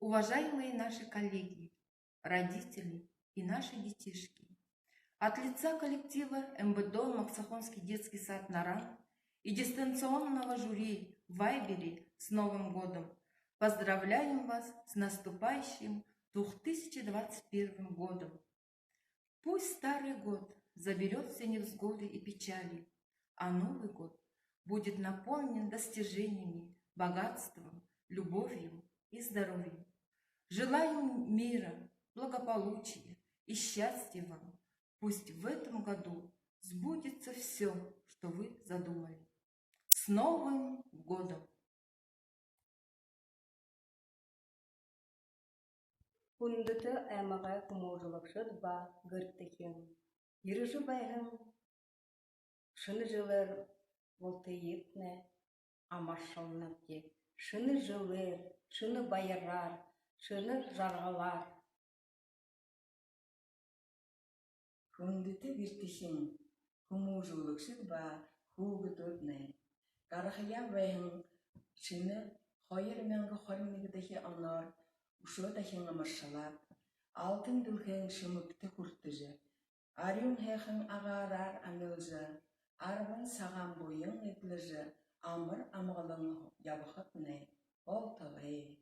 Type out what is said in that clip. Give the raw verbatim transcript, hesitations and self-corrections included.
Уважаемые наши коллеги, родители и наши детишки! От лица коллектива МВДО «Максахонский детский сад Наран» и дистанционного жюри в Вайбере с Новым годом поздравляем вас с наступающим двух тысячи двадцать первым годом! Пусть старый год заберёт все невзгоды и печали, а новый год будет наполнен достижениями, богатством, любовью и здоровьем. Желаем мира, благополучия и счастья вам. Пусть в этом году сбудется всё, что вы задумали. С Новым годом! Хүндэтэ аймагай хүмүүжүүлэгшэд ба гэртэхин! Ерэжэ байһан шэнэ жэлээр бултыетнай амаршалнабди. Шэнэ жэлээр, шэнэ баяраар, шэнэ жаргалаар! Хүндэтэ гэртэхин, хүмүүжүүлэгшэд ба хүүгэдүүднай! Гарахаяа байһан шэнэ хоёр мянга хорин нэгэдэхи оноор үшөө дахин амаршалаад, алтан дэлхэйн шэмэгтэ хүртэжэ, арюун һайхан агаараар амилжа, арбан сагаан буян эдлэжэ, амар амгалан ябахатнай болтогой.